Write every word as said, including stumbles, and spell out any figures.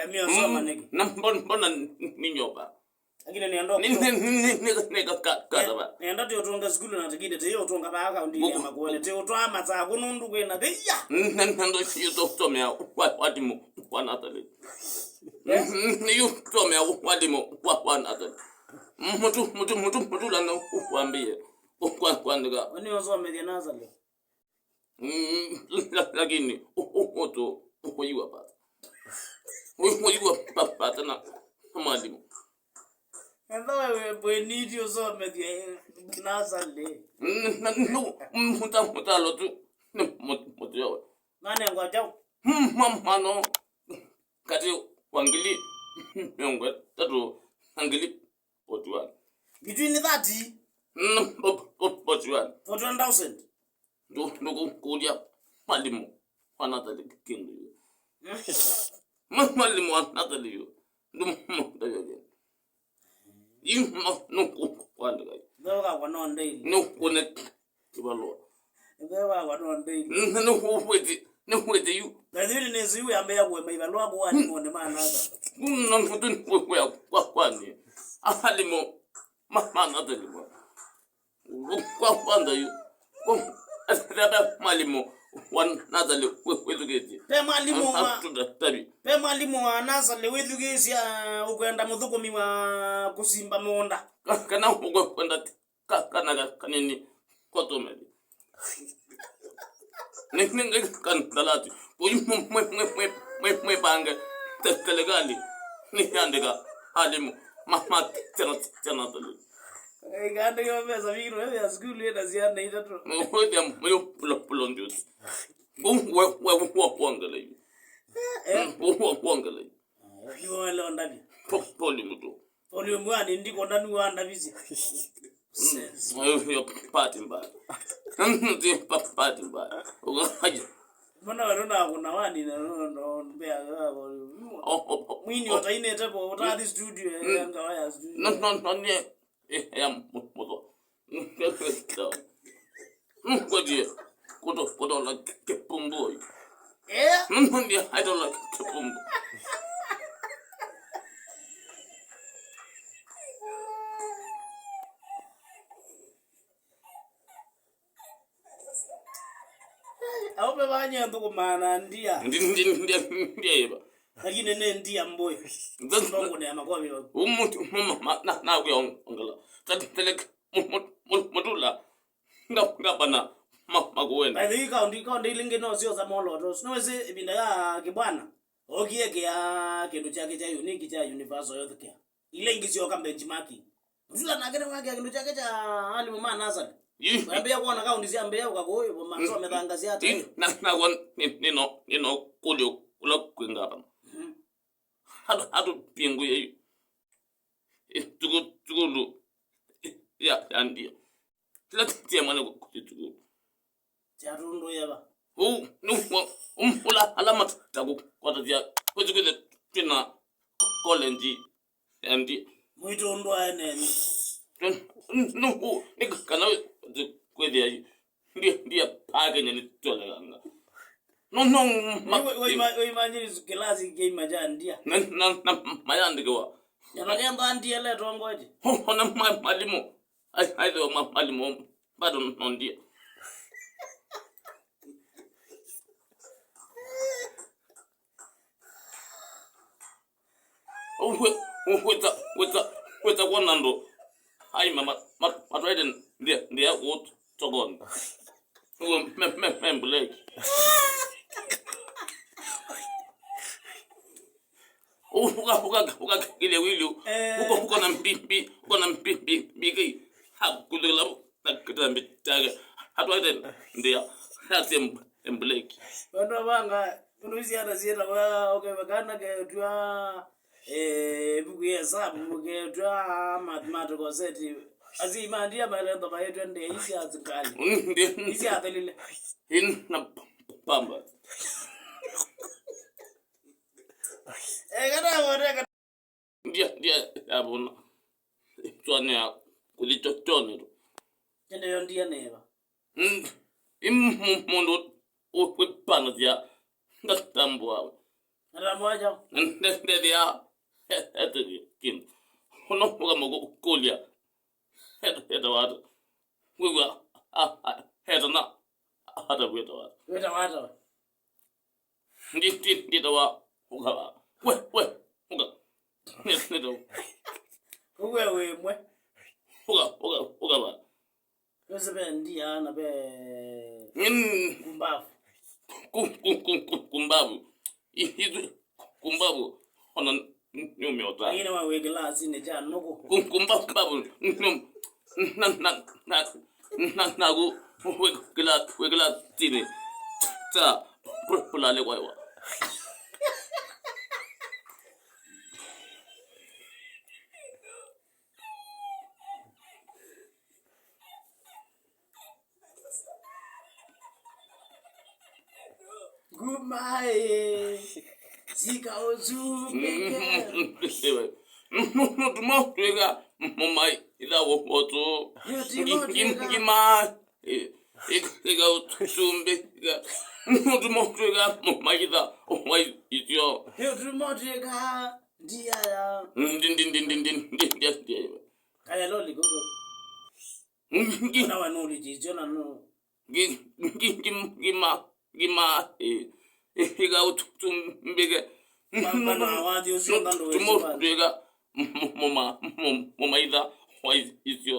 Mio soma nĩkĩ? Na mbona, mbona ni nyoka? Lakini nĩenda nĩ, nĩ, nĩ, nĩ, nĩ, nĩ, ka, ka, katava. Nĩenda tĩ ũtũnga sukulu na tikiti tĩ ũtũnga vaa kaunti ya Makueni. Tĩ ũtwaa masaa kũnũ ndukwĩ na thĩia. Na, na ndo yu tũtomea wa, walimu wa natharĩ. Nĩ yu tũtomea walimu wa, wa natharĩ. Mũtu, mũtu, mũtu, mũtu la no wambie kwa, kwandĩka. Wani osomethia natharĩ? Mm, la, lakini, u, u, uto, ukoyiwa pata. Ukoyiwa pa, pata na, na mwalimu. Enda wewe bweniti usomethia, eh, nasale. Mm, na, no, mm, muta, mutalo tu, ni mut, mut yawe. Nane ngwa chao. Mm, mam, mano, kati wa ngili mĩongo ĩtatũ na ngili forty-one. Between thirty. Mm, forty-one. Forty-one thousand. Ndu, ndukũlya mwalimu wa natharĩ kĩndũ. Ma-, mwalimu wa natharĩ yu. Ndumũndavya kĩndũ. Yu ma-, nũkũandĩka yu. Ndoka kwa no daily. Nũkũne kĩvalũa. Ĩthe wakwa no ndĩi. Nĩ, nĩ, nĩwĩsĩ, nĩwĩsĩ yu. Na ithuĩ nĩ nĩsĩ yu yambĩĩa kũema ivalũa kũu alimũnĩ ma natharĩ. Kuna mtu nĩwĩa kwa, kwani. Alimũ ma, ma natharĩ kwa. Kwa kwanza yu. Kwa, ethebe mwalimu wa natharĩ wĩ, wĩthukĩtie. Pe mwalimu wa, atutabi. Pe mwalimu wa natharĩ wĩthukĩĩsya, uh, ũkwenda mũthũkũmi wa kũsimba mũũnda. Ka-, kana ũkwenda ka-, kana ka-, kanini kotũmĩthya. Nĩ, nĩ, nĩ kandalati. Ũyu mwe, mwe, mwe, mwe, mwe, mwe pange. Te-, serikali nĩyandĩka alimũ. Ma, ma, tena, tena tũlĩ. Ĩkandĩkĩwa mbesa vingĩ, wethĩa sukulu ĩna syana itatũ. Wethĩa mũyo pulo, pulo njusi. We, we, we, we, kuongela hiyo. Eh? Mm, we, we, kuongela hiyo. Nĩwalonda vi. Po-, poli mũtũ. Poli ũmwe ani ndikona nĩwandavisye. Sense. Ayo, yo, pati mbaya. Ndio pa-, pati mbaya. Ukaja. Mbona wewe na kuna wani na no, no, mbea, oh, oh, oh, mwini oh. Utainete po, utadi studio, mm. Yanga waya studio. No, no, no, nie. Eh, ya mu-, mũthwa. Ngwendie kũto-, kũtola kĩpumbu ũyũ. Eh? Ngwendie aitola kĩpumbu. Au pe vanye nthũkũmaa na ndia. Ndi, ndi, ndi, ndia ĩva. Lakini nĩ ndia mbũĩ. Ndongo nĩ ya makovi vau. Umuti mama na, na kuya ongela. Tati pelek mu-, mu-, mu-, mutula. Nga, ngapana ma, makueni. By the way, kaunti, kaunti ilingĩ no syosa molotos. No ĩsĩ ĩvinda ya Kibwana. Okie kia kĩndũ kyake kya unique kya universal health care. Ila ingĩ syoka benchmarking. Mutula nake nĩ wake kĩndũ kyake kya alimũ ma nasarĩ. Ĩ. Wambĩĩa kuona kaunti syambĩĩa ũkakũĩ, masomethanga sya ata. Ĩ, na, na kwa nĩ, nĩ no, nĩ no kũlyo kũla kwĩ ngavana. Mhm. Hatu, hatu pingu yeyu. Ĩ, tuku, tukulu. Ĩ, ya, ya ndia. Kĩla tiemane kũthi tukulu. Kya tũndũ yeva. Ũu nĩ ũmwe, ũmwe ũla ala matata kũkwatĩthya kwĩsĩ kwĩthĩ twĩna college ya ndia. Mwitũ ũndũ aeneni. Nĩ, nĩ, nĩ kana kwĩthĩa ndia, ndia paa Kenya nĩtwelekanga. No, no, ma- Wĩ, wĩ, wĩ, wĩ, imagine kilasi kĩima kya ndia. Na, na, na mayandĩkĩwa. Nyama kemba ndia le tongoje. Ona ma-, malimũ. Ai, ai, leo ma-, malimũ. Bado no ndia. Wĩta, wĩta, wĩta, wĩta kwona andũ. Ai, ma, ma, ma, matwaĩte ndia, ndia kũu tokoni. Ũguo me, me, me mbuleki. Uka, uka, uka, kile wili. Eh. Uko, uko na mbi, mbi, uko na mbi, mbi, mbi, ki. Ha, kudela, na kitambi, taga. Hatwaĩte ndia. Hati mbuleki. Wandũ vanga, ũndũ syana syĩtawa, okay, kana ketw'a, eh, ĩvuku ya hesabu, ketw'a mathematical set. Asyai ma ndia maletha maĩtwe ndia ii sya sikali. Ii syathelile. Ina pamba. Eh, kana wone kana. Ndia, ndia, yavona. Twanea kũthi totoni. Ende yo ndia neva. Mm, i mu-, mũndũ ũkwĩpanasya ndatambũawe. Nata mwaja. Ndethia. Ete kĩndũ. Ũno ũkamũkũlya. Ete wata. Wĩw'a. Etana. Ata wĩta wata. Wĩta wata. Ndi, ndi, nditawa. Ũka. We, we. Ũka. Nĩ, nĩtawa. Ũwe wĩ mwe. Ũka, ũka, ũka ba. Wese ve ndia na ve. Mm. Kumbavu. Ku, ku, ku, ku, kumbavu. I, i, kumbavu. Ona nyume ota. Lakini wa wĩ kilasinĩ kya nũkũ. Ku, kumbavu. Nyum, na, na, na, na, na, ku, wĩ kila, wĩ kilasinĩ. Sa, pu, pulale kwa iwa. Nguma ĩ, sika ũsumbĩke. Nũtuma twĩka mũmaitha wotũ. Ngima ĩka ũsumbĩka. Nũtuma twĩka mũmaitha wa isyo. Nũtuma twĩka ndiaya. Ndi, ndi, ndi, ndi, ndi, ndi, ndi, ndi. Kaya loli gogo. Ngi- Ona wanũlĩtie isyo na no. Ngi- ngi- ngi- ngima, ngima, eh, eh, ĩka ũtumbĩke. Baba na wathi ũcio na ndũwezi tumo bana. Twĩka mũma, mũmaitha wa isyo.